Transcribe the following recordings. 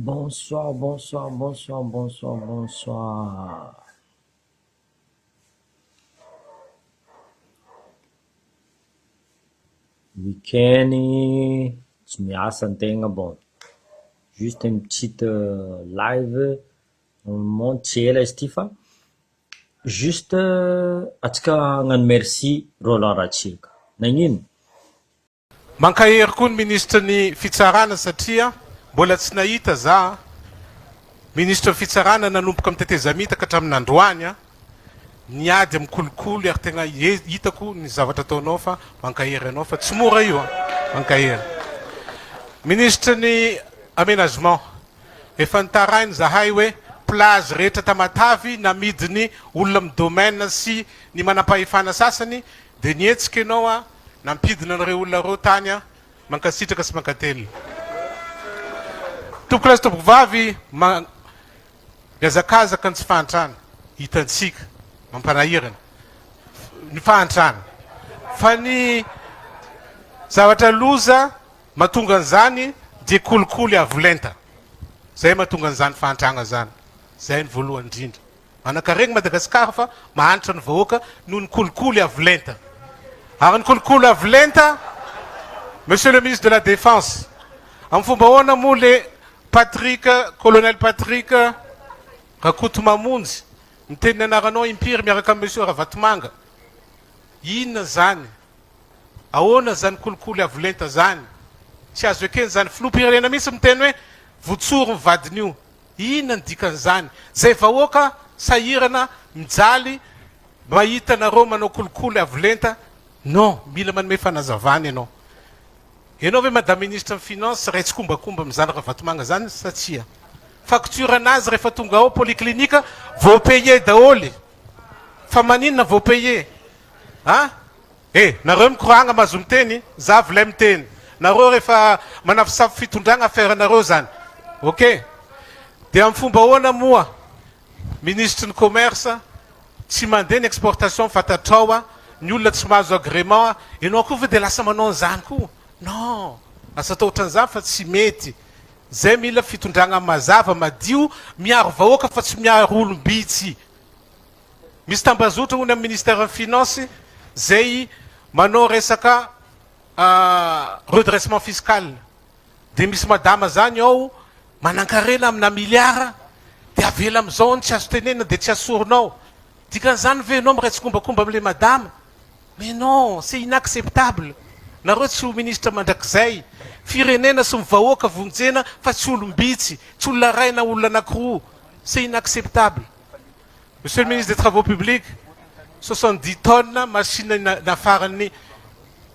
Bonsoir bonsoir bonsoir bonsoir bonsoir. Week-end tsy miasa antegna bon juste une petite live normalement tsy ela izy ity fa juste antsika hagnano merci Roland Ratsiraka. Nagnino? Mankahery koa ny minisitry ny fitsarana satria mbola tsy nahita za minisitry ny fitsarana nanomboka amin'ny tetezamita ka hatramin'ny androany a, niady amin'ny kolikoly ary tegna hitako ny zavatra ataonao fa mankahery anao fa tsy mora io a, mankahery. Minisitry ny aménagement, efa nitaraina zahay hoe plage rehetra Tamatave namidin'ny olona amin'ny domaine sy ny manampahefana sasany dia nihetsika ianao a, Nampidina an'ireo olona ireo tany aho. Mankasitraka sy mankatelina. Tompokolahy sy tompokovavy, mihazakazaka ny tsy fahantrana. Hitantsika, mampanahirana ny fahantrana. Fa ny zavatra loza mahatonga an'izany dia kolikoly avo lenta. Izay mahatonga an'izany fahantrana izany. Izay ny voalohany indrindra. Manankarena i Madagasikara fa mahantra ny vahoaka noho ny kolikoly avo lenta. Ary ny kolikoly avo lenta, Monsieur le ministre de la Défense, amin'ny fomba ahoana moa le Patrick, Colonel Patrick Rakotomamonjy miteny ny anaranao impiry miaraka amin'i Monsieur Ravatomanga? Inona izany? Ahoana izany kolikoly avo lenta izany? Tsy azo ekena izany. Filoham-pirenena mihitsy miteny hoe votsory ny vadin'io. Inona ny dikan'izany? Zay vahoaka sahirana, mijaly, mahita anareo manao kolikoly avo lenta, non, mila manome fanazavana ianao. Ianao ve madame ministre ny finance ray tsikombakomba amin'izany Ravatomanga zany sa tsia? Facture anazy rehefa tonga ao polyclinique vao payer daholo. Fa maninona vao payer? Ah? Eh! Nareo mikoragna mahazo miteny, za vlay miteny. Nareo rehefa manafosafo fitondragna affaire nareo zany. Ok. Dia amin'ny fomba ahoana moa minisitry ny commerce tsy mandeha ny exportation fantatrao a, ny olona tsy mahazo agrément a, enao koa ve dia lasa manao an'izany koa? Non! Asa atao ohatran'izany fa tsy mety. Zay mila fitondragna mazava, madio, miaro vahoaka fa tsy miaro olom-bitsy. Misy tambazotra hono amin'ny ministère ny finance zay manao resaka redressement fiscal dia misy madama zany ao manankarena amina milliard dia avela amizao ny tsy azo tenenina dia tsy asorina ao dikan'izany ve enao miray tsikombakomba amle madama mais non c'est inacceptable nareo tsy ho ministre mandrakizay firenena sy ny vahoaka vonjena fa tsy olom-bitsy tsy olona ray na olona anakiroa c'est inacceptable Monsieur le ministre des travaux publics, 70 tonnes machine nafaran'ny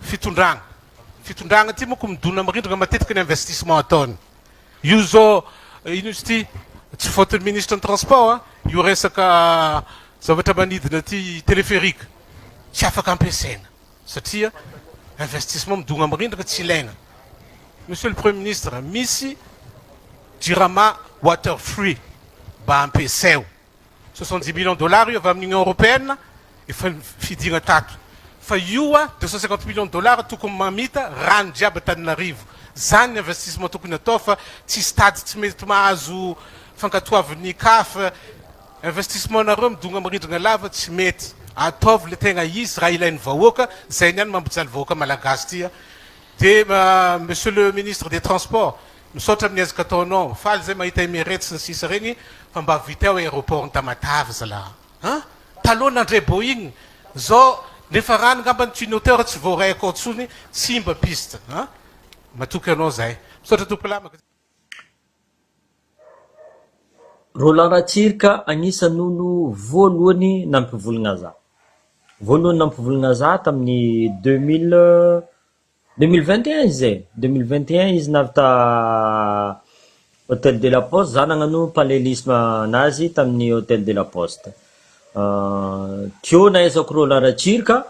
fitondrana. Fitondrana ity manko midona mirindrina matetika ny investissement ataony. Io zao ino izy ity tsy faute-n'ny ministre ny transport a, io resaka zavatra manidina ity téléphérique tsy afaka ampiasaina satria investissement midona mirindrina tsy ilaina. Monsieur le premier ministre, misy Jirama water free mba ampiasaio. 70 millions dollars io avy amin'ny Union Européenne efa fidina tato. Fa io a 250 millions dollars tokony mamita rano jiaby Antananarivo. Zany ny investissement tokony atao fa tsy stade tsy mety mahazo fankatoavin'ny CAF. Investissement nareo midonga mirindrina lava tsy mety. Ataovy le tegna izy raha ilain'ny vahoaka, zay niany mampijaly vahoaka malagasy ty a. De monsieur le ministre des transports, Misaotra amin'ny ezaka ataonao. Faly zay mahita Emirates sy ny sisa regny fa mba vitao aéroport ny Tamatave zalah an! Taloha nandre Boeing zao nefa rano ngamba ny twin otter tsy voaraiko ao tsony simba piste an! Matoky anao zahay. Misaotra tompolahy. Roland Ratsiraka anisan'olo voalohany nampivolagna za. Voalohany nampivolagna za tamin'ny 2000 2021 izy e, 2021 izy nahavita Hotel de la Poste, za nagnano parallelisme anazy tamin'ny Hotel de la Poste. Teo nahaizako Roland Ratsiraka,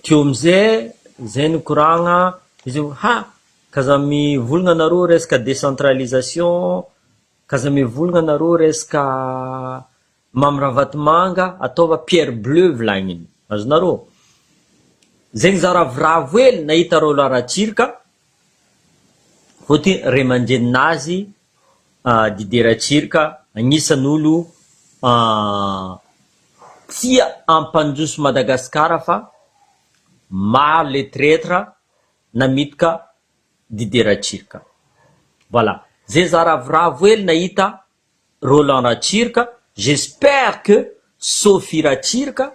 teo amizay zay nikoragna izy hoe ha! K'aza mivolagna nareo resaka décentralisation, k'aza mivolagna nareo resaka Mamy Ravatomanga ataova pierre bleu volagniny azonareo? Zegny za ravoravo hely nahita Roland Ratsiraka fôtony ray aman-dreninazy. Didier Ratsiraka agnisan'olo tia hampandroso Madagascar fa maro le traitre namitoka Didier Ratsiraka. Voilà. Zay za ravoravo hely nahita Roland Ratsiraka, j'espère que Sophie Ratsiraka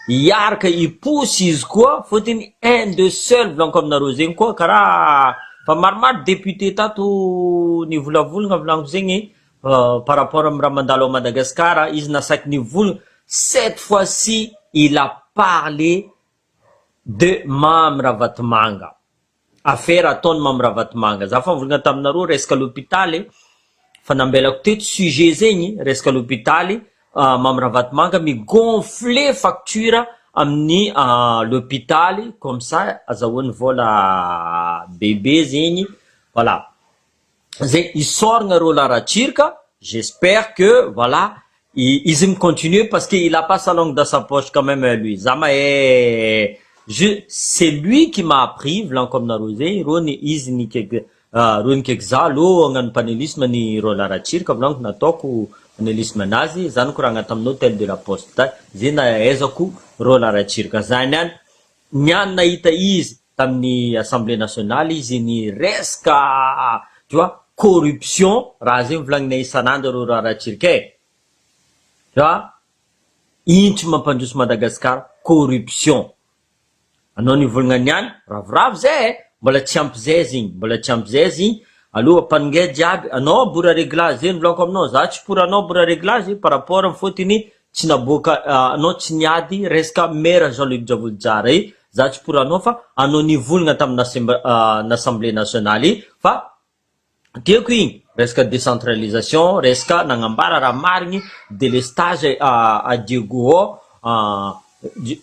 hiaraka hiposy izy koa fôtony un de seul volaniko aminareo zegny koa karaha fa maromaro député tato nivolavolagna volaniko zegny par rapport amy raha mandalo à Madagascar izy nasaky nivolagna cette fois ci il a parlé de Mamy Ravatomanga. Afera ataony Mamy Ravatomanga. Za fa nivolagna taminareo resaka l'hôpital fa nambelako teto sujet zegny resaka l'hôpital Mamy Ravatomanga mi-gonfler facture amin'ny l'hôpital comme ça azahoany vola bebe zegny voilà. Zay isaoragna Roland Ratsiraka j'espère que voilà izy mi-continuer parce que il a pas sa langue dans sa poche quand même lui. Za mahay je c'est lui qui m'a appris volaniko aminareo zegny rô ny izy nikaiky rô nikaiky za aloha hagnano panélisme ny Roland Ratsiraka volaniko nataoko panélisme anazy za nikoragna tamin'ny hôtel de la poste zay nahaizako Roland Ratsiraka za niany niany nahita izy tamin'ny assemblée nationale izy ny resaka tu vois corruption raha zegny volagninay isan'andro Roland Ratsiraka e tu vois ino tsy mampandroso Madagascar corruption anao nivolagna niany ravoravo zay e mbola tsy ampy zay zegny mbola tsy ampy zay zegny aloha ampanongay jiaby anao bora réglage zay nivolaniko aminao za tsy pour anao bora réglage par rapport amy fôtony tsy naboaka anao tsy niady resaka maire Jean Luc Djavojozara i za tsy pour anao fa anao nivolagna tamin'ny assemblée nationale i fa tiako igny resaka décentralisation resaka nagnambara raha marigny délestage à Diego ao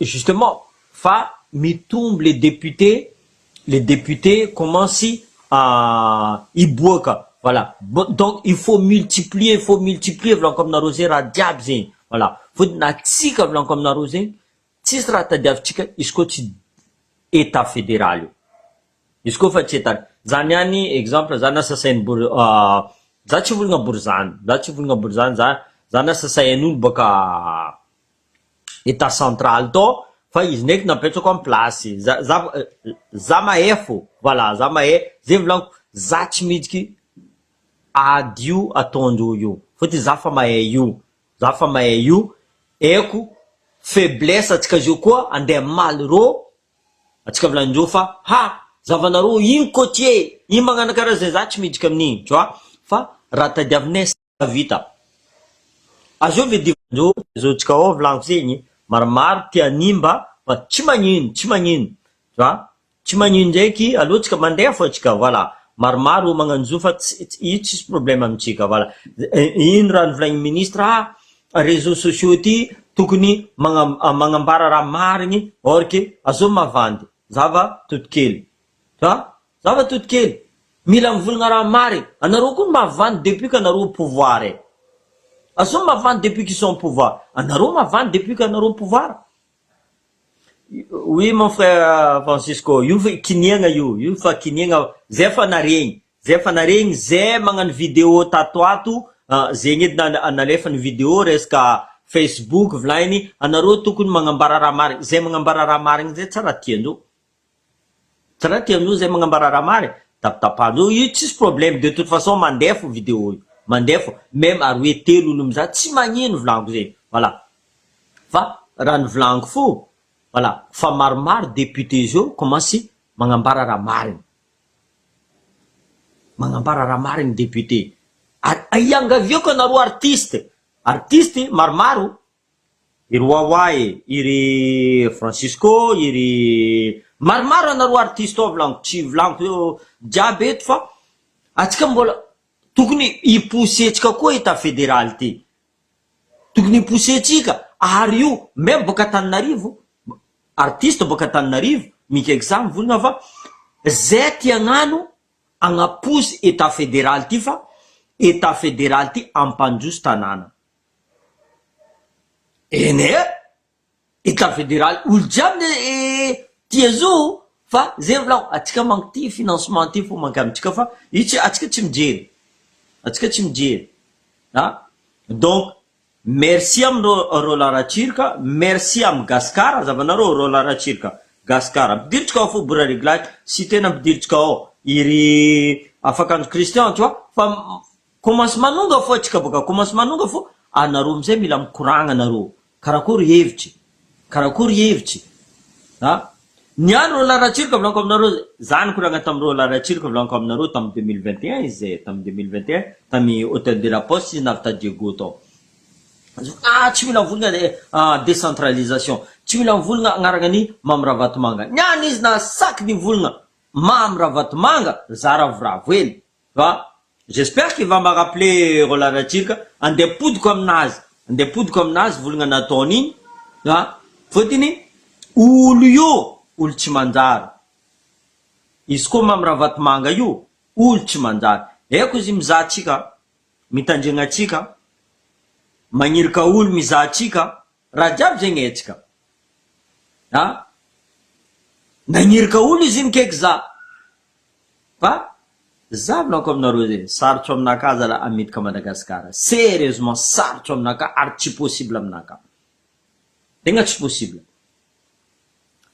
justement fa mitombo les députés, les députés commencent à hiboaka voilà. Donc il faut multiplier, il faut multiplier volaniko aminareo zay raha jiaby zegny voilà fôtony atsika volaniko aminareo zegny tsisy raha tadiavintsika izy koa tsy état fédéral io izy koa fa tsy état za niany exemple za nasasainy bor za tsy volagna borizany za tsy volagna borizany za za nasasain'olo boka état central tao fa izy ndraiky napetrako amy place za za za mahay fô voilà za mahay zay volaniko za tsy midriky ady io ataondreo io fôtony za fa mahay io za fa mahay io haiko faiblesse atsika zio koa andeha hamaly rô atsika volanindreo fa ha zavanareo iny côtier iny magnano karaha zay za tsy midriky amin'igny tu vois fa raha tadiavinay vita azovy edivandreo zao tsika ao volaniko zegny maromaro tia nimba fa tsy magnino tsy magnino tu vois tsy magnino ndraiky aloha mandeha fo atsika voilà maromaro magnano zo fa tsy io tsisy problème amitsika voilà ino raha nivolagny ministre ah réseaux sociaux ty tokony magna magnambara raha marigny or que azao mavandy zava totokely tu vois zava totokely mila mivolagna raha marigny anareo koa mavandy depuis que anareo au pouvoir e azao mavandy depuis qu'ils sont au pouvoir anareo mavandy depuis que anareo au pouvoir. Oui, mon frère Francisco, io fa kiniagna io io fa kiniagna zay fa naregny zay fa naregny zay magnano vidéo tato ato zegny edy nalefa ny vidéo resaka Facebook volagniny anareo tokony magnambara raha marigny zay magnambara raha marigny zay tsara tiandreo tsara tiandreo zay magnambara raha marigny tapatapandreo io tsisy problème de toute façon mandeha fo vidéo io mandeha fo même aroe telo olo mizaha tsy magnino volaniko zegny voilà fa raha nivolaniko fo voilà fa maromaro député zio commence magnambara raha marigny magnambara raha marigny député ary iangaviako anareo artiste artiste maromaro iry Wawa e iry Francisco iry maromaro anareo artiste ao volaniko tsy volaniko jiaby eto fa atsika mbola tokony hipousser-tsika koa état fédéral ty tokony hipousser-tsika ary io même boka Antananarivo artiste boka Antananarivo mikaiky za mivolagna fa zay ty hagnano agnaposy état fédéral ty fa état fédéral ty ampandroso tanàna eny e état fédéral olo jiaby tia zo fa zay volagno atsika manko ty financement ty fo manka amitsika fa io tsy atsika tsy mijery. Atsika tsy mijery a! Donc merci am Roland Ratsiraka, merci am Gascar, azavanareo Roland Ratsiraka, Gascar, ampidiritsika ao fo Bora Reglage, sy tena ampidiritsika ao iry Afakandro Christian tu vois, fa commence manonga fo atsika boka, commence manonga fo anareo amizay mila mikoragna nareo, Karakory hevitry? Karakory hevitry? A! Ny ahy Roland Ratsiraka volaniko aminareo, za nikoragna tamin'i Roland Ratsiraka volaniko aminareo tamin'ny 2021 izy zay, tamin'ny 2021 tamin'ny Hotel de la Poste izy navy ta Diego tao. Ah tsy mila mivolagna eh, décentralisation, tsy mila mivolagna agnarana an'i Mamy Ravatomanga. Ny any izy nasaky nivolagna Mamy Ravatomanga, za ravoravo hely. Fa j'espère qu'il va me rappeler Roland Ratsiraka, andeha apodiko aminazy, andeha apodiko aminazy volagna nataony igny a, fôtony olo io olo tsy manjary, izy koa Mamy Ravatomanga io olo tsy manjary, haiko izy mizaha antsika, mitandregna antsika, magniraka olo mizaha antsika, raha jiaby zegny haintsika a, nagniraka olo izy nikaiky za. Fa za volaniko aminareo zegny sarotro aminakahy zala amidika Madagascar serieusement sarotro aminakahy ary tsy possible aminakahy tegna tsy possible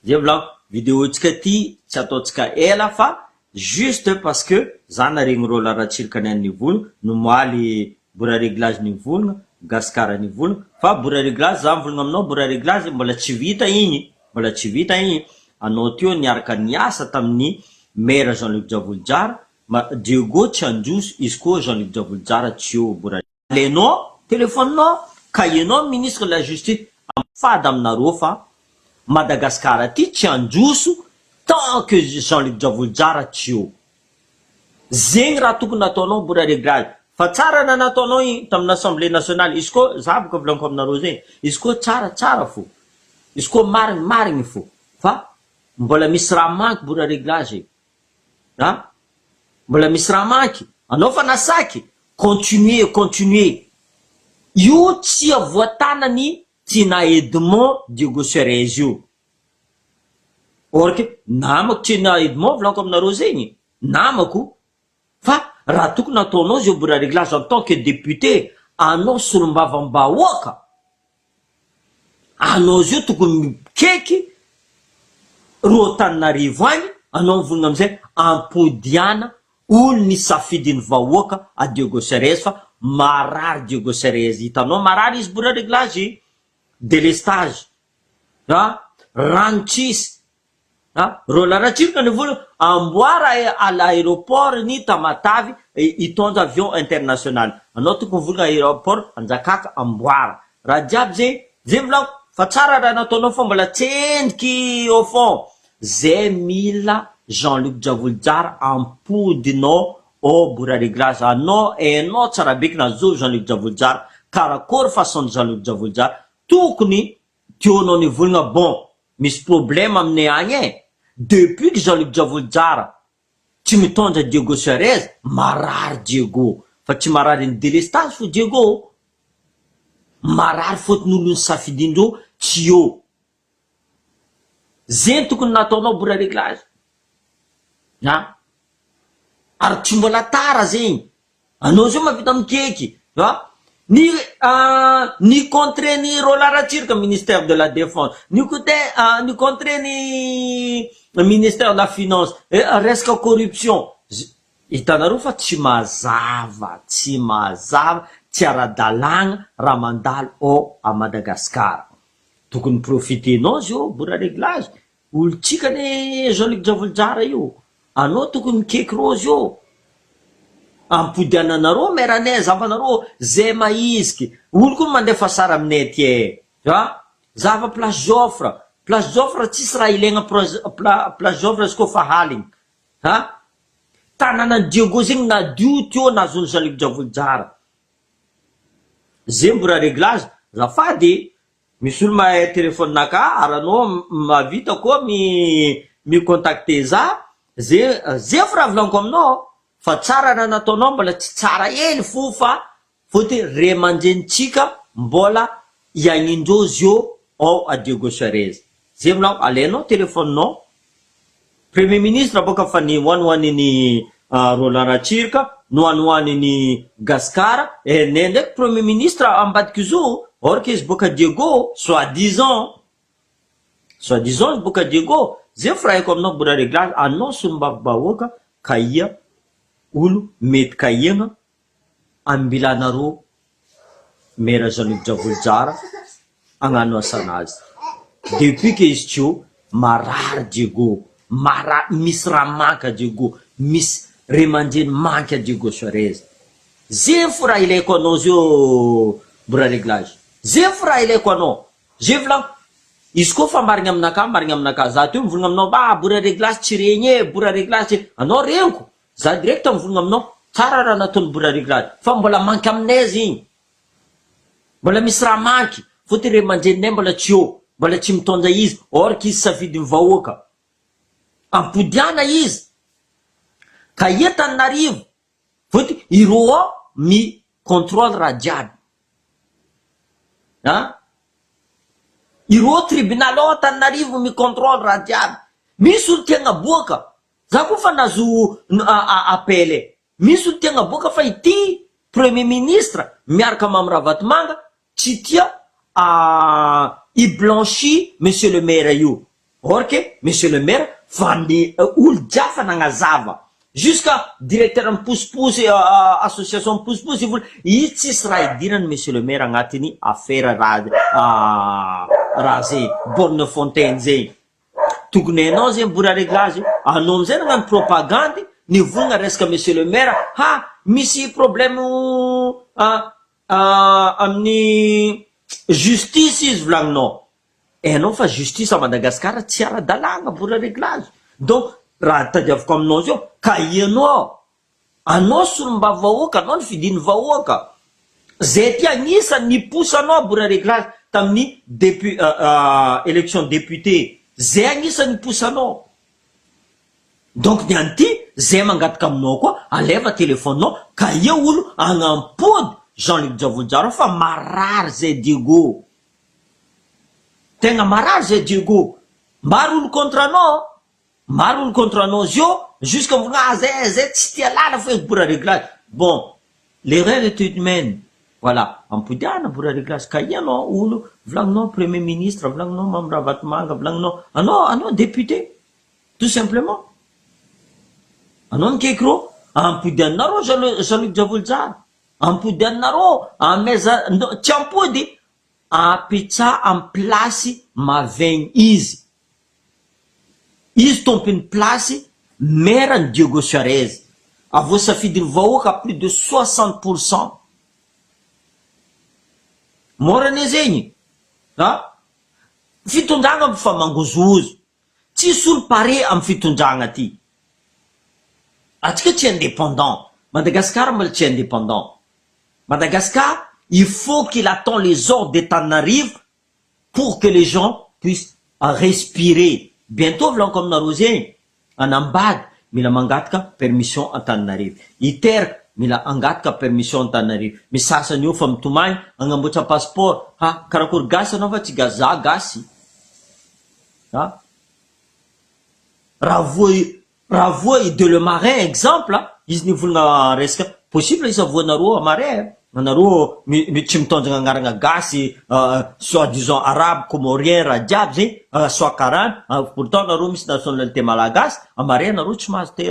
zay volaniko video tsika ty tsy ataontsika ela fa juste parce que za naregny Roland Ratsiraka niany nivolagna nomaly Bora reglage nivolagna Gascar nivolagna fa Bora reglage za mivolagna aminao Bora reglage mbola tsy vita igny mbola tsy vita igny anao teo niaraka niasa tamin'ny maire Jean Luc Djavolijara ma Diego tsy handroso izy koa Jean Luc Djavolijara tsy eo Bora Alainao téléphone nao cahier-nao ministre de la justice fady aminareo fa Madagascar aty tsy handroso tant que Jean Luc Djavolijara tsy eo Zegny raha tokony nataonao mbola reglage fa tsara na nataonao igny tamin'ny assemblée nationale izy koa za boka volaniko aminareo zegny izy koa tsara tsara fo izy koa marigny marigny fo fa mbola misy raha manky mbola reglage e a mbola misy raha manky anao fa nasaky continuer continuer io tsy avoatanany Tina Edmond Diego Suarez io Or que namako tsy na Edmond volaniko aminareo zegny, namako fa raha tokony ataonao zao bora reglage en tant que député anao solombavambahoaka, anao zio tokony mikeky ro Antananarivo agny anao mivolagna amizay ampodiana olo ny safidiny vahoaka a Diego Suarez fa marary Diego Suarez hitanao marary izy bora reglage, delestage. A! Rano tsisy a! Roland Ratsiraka ny vola amboara à l'aéroport ny Tamatave hitondra avion international anao tokony vola aéroport Anjakaka amboara raha jiaby zay zay volako fa tsara raha nataonao fa mbola tsendriky au fond zay mila Jean Luc Djavolijara ampodinao au bora reglage anao hainao tsara beky na zovy Jean Luc Djavolijara karakory façon Jean Luc Djavolijara Tokony tionao nivolagna bon misy problème aminay agny e! Depuis que Jean Luc Djavolijara tsy mitondra Diego Suarez marary Diego fa tsy marary ny delestage fo Diego marary fotony olo nisafidindreo tsy eo zegny tokony nataonao bora reglage a! Ary tsy mbola tara zegny Anao zao mahavita mikeky a! Ny ny contre ny Roland Ratsiraka ministère de la défense, ny côté ny contre ny ministère de la finance, resaka corruption, hitanareo fa tsy mazava, tsy mazava, tsy ara-dalàgna raha mandalo ao à Madagascar. Tokony profiter-nao zao bora réglage, Olontsika anie Jean Luc Djavolijara io, anao tokony mikeky rôzy io, ampodiananareo mère anay zavanareo zay mahiziky, olo koa mandefa sary aminay aty e, a zava place Joffre, place Joffre tsisy raha ilaigna place Joffre izy koa fa haligny, a tanànan'i Diego zegny nadio teo nahazon'i Jean Luc Djavolijara, zay mbola reglage, azafady e. Misy olo mahay téléphone naka ary anao mahavita koa mi mi contacter za ze ze fo raha volaniko aminao fa tsara raha nataonao mbola tsy tsara hely fo fa fôtony ray aman-drenintsika mbola iagnindreo zio ao a Diego Suarez ze volaniko alainao téléphone nao premier ministre boka fa ny one one ny Roland Ratsiraka. nohanohaniny Gasikara eh ne ndraiky premier ministre ambadika izy or que izy boaka Diego, soit disant, soit disant izy boaka Diego. Zay firahaiko aminao, Bora Réglage, anao solombavimbahoaka ka ia olo mety kahiagna ambilanareo maire Jean-Luc Djavojozara hagnano asanazy. Depuis que izy tsy eo, marary Diego, marary, misy raha manka Diego, misy ray aman-dreny manka Diego Suarez. Zay fo raha ilaiko anao zao, Bora Réglage, zay fo raha ilaiko anao zay. Volagno izy koa fa marigna aminakahy, marigna aminakahy. Za teo mivolagna aminao: "Ah, Bora Réglage tsy regny e, Bora Réglage tsy anao." Regniko za direct mivolagna aminao: tsara raha nataony Bora Réglage, fa mbola manky aminay zegny, mbola misy raha manky fotony ray aman-dreninay mbola tsy eo, mbola tsy mitondra izy, or que izy safidiny vahoaka. Ampodiana izy ka ia Tananarivo fotony ireo ao mi contrôle raha jiaby a, ireo tribunal ao Antananarivo mi contrôle raha jiaby. Misy olo tiagna boaka, za koa fa nazo appel e, misy olo tiagna boaka fa ity premier ministre miaraka Mamy Ravatomanga tsy tia i blanchi monsieur le maire io, or que monsieur le maire fa ny olo jiafa nagnazava jusqu'à directeur miposiposy, association miposiposy vola izy, tsisy raha idirany monsieur le maire agnatiny affaire raha zegny borne fontaine zegny. Tokony hainao zegny, Bora Réglage, anao amizay nagnano propagande nivolagna resaka monsieur le maire ha misy problème amin'ny justice izy. Volagninao hainao fa justice a Madagasikara tsy ara-dalàgna, Bora Réglage. Donc raha tadiaviko aminao zio ka ianao, anao solombavahoaka, anao ny fidiny vahoaka zay ty agnisany niposanao, Bora Réglage, tamin'ny dépu élection député zay agnisany niposanao. Donc ny any ty zay mangataka aminao koa, aleva telefonao ka eo olo agnampody Jean-Luc Djavojozara fa marary zay Diego, tegna marary zay Diego. Maro olo contre anao, maro olo contre anao zio jusqu'à mivolagna: "Ah, zay tsy tia lala fa Bora Réglage." Bon, l'erreur est humaine, voilà. Ampodiana Bora Réglage ka ianao olo volagninao premier ministre, volagninao Mamy Ravatomanga, volagninao anao député, tout simplement anao nikaiky ro ampodianinareo Jean-Luc Djavojozara, ampodianinareo amaiza tsy ampody apitsa amy place mavegny izy, izy tompony place maire ny Diego Suarez avoasafidiny vahoaka plus de 60%. Morane zegny a fitondragna fa mangozohozo, tsisy olo pare amy fitondragna ty. Atsika tsy indépendant, Madagasikara mbola tsy indépendant. Madagascar, il faut qu'il attend les ordres de Tananarive pour que les gens puissent respirer. Bientôt volaniko aminareo zegny, anambady mila mangataka permission Antananarivo, iteraka mila angataka permission Antananarivo, misy sasany io fa mitomagny agnamboatra passeport. Ha, karakory gasy anao fa tsy gasy? Za gasy a, raha voa i de le marin exemple izy nivolagna resaka possible izy avoanareo amarin anareo tsy mitondrona agnarana gasy, soit disant arabe, comorien, raha jiaby zegny, soit karana, pourtant anareo misy nationalité malagasy. Amare anareo tsy mahazo te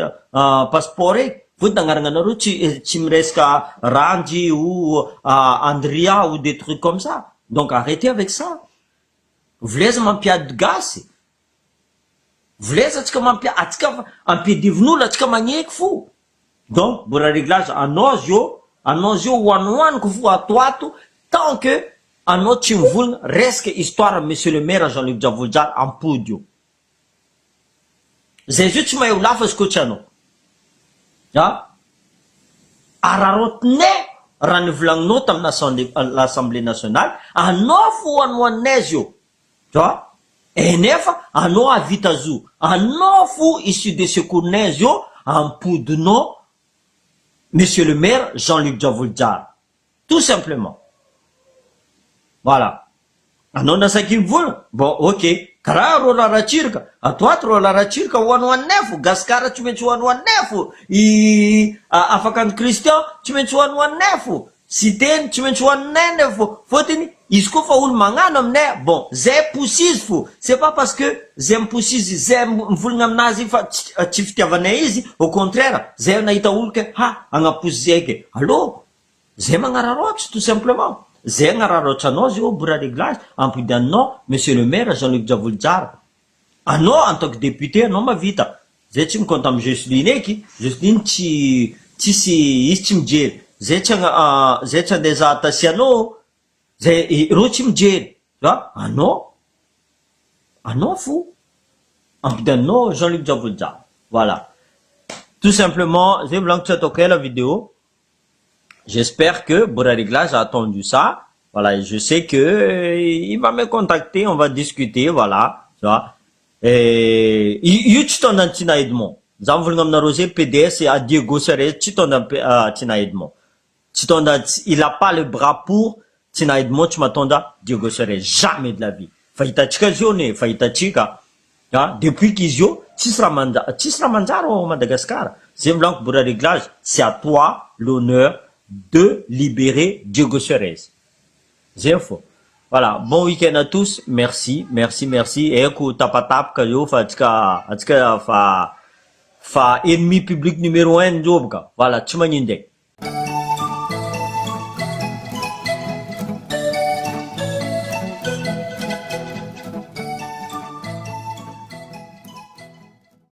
passeport e, fotony agnarana anareo tsy miresaka Randy ou Andria ou des trucs comme ça. Donc arrêtez avec ça. Voleza mampiady gasy, voleza atsika mampia atsika ampiadivin'olo, atsika magneky fo. Donc Bora Réglage, anao zio, anao zio hoanohaniko fo atoato tant que anao tsy mivolagna resaka histoire monsieur le maire Jean-Luc Djavojozara ampody io. Zay zio tsy mahay ho lafa izy koa tsy anao a ararotinay raha nivolagninao tamin'ny l'Assemblée nationale. Anao fo hoanohaninay io a enefa anao avita zo, anao fo issue de secours-nay zio ampodinao monsieur le maire Jean-Luc Djavojozara, tout simplement. Voilà, anao nasaky mivolagna. Bon, ok. Karaha Roland Ratsiraka, ato ato Roland Ratsiraka hohanohaninay fo, Gasikara tsy maintsy hohanohaninay fo, i Afakan'i Christian tsy maintsy hohanohaninay fo, Siteny tsy maintsy hohaninay fo, fôtony izy koa fa olo magnano aminay, bon zay pousse izy fo, c'est pas parce que zay mi-pousse izy zay mivolagna aminazy fa tsy fitiavanay izy, au contraire zay nahita olo ke ha agnaposy zay ke, allo Zay magnararaotra tout simplement. Zay agnararaotra anao zay ô bora réglage ampody anao monsieur le maire Jean Luc Djavojozara. Anao en tant que député anao mavita. Zay tsy mi-compte am Jocelyne eky, Jocelyne tsy tsisy izy tsy mijery. Zay tsy agna zay tsy andeha hizaha tasianao, zay reo tsy mijery fa anao anao fo ampody anao Jean Luc Djavojozara. Voilà. Tout simplement zay volaniko tsy ataoko ela vidéo. J'espère que Bora Réglage a attendu ça. Voilà, je sais que il va me contacter, on va discuter, voilà. Tu vois. Et io tsy tonda Tina Edmond. Za mivolagna aminareo zay PDS à Diego Suarez tsy tonda Tina Edmond. Tsy tonda, il a pas le bras pour Tina Edmond, tsy mahatonda Diego Suarez jamais de la vie. Fa hitantsika izy io ne, fa hitantsika. Ah, depuis qu'izy io tsisy raha manja tsisy raha manjary ao Madagascar. Zay volaniko Bora Réglage, c'est à toi l'honneur de libérer Diego Suarez. Zay fo. Voilà, bon week-end à tous. Merci, merci, merci. Haiko tapatapaka eo fa atsika atsika fa ennemi public numéro 1 ndreo boka. Voilà, tsy magnino ndraiky.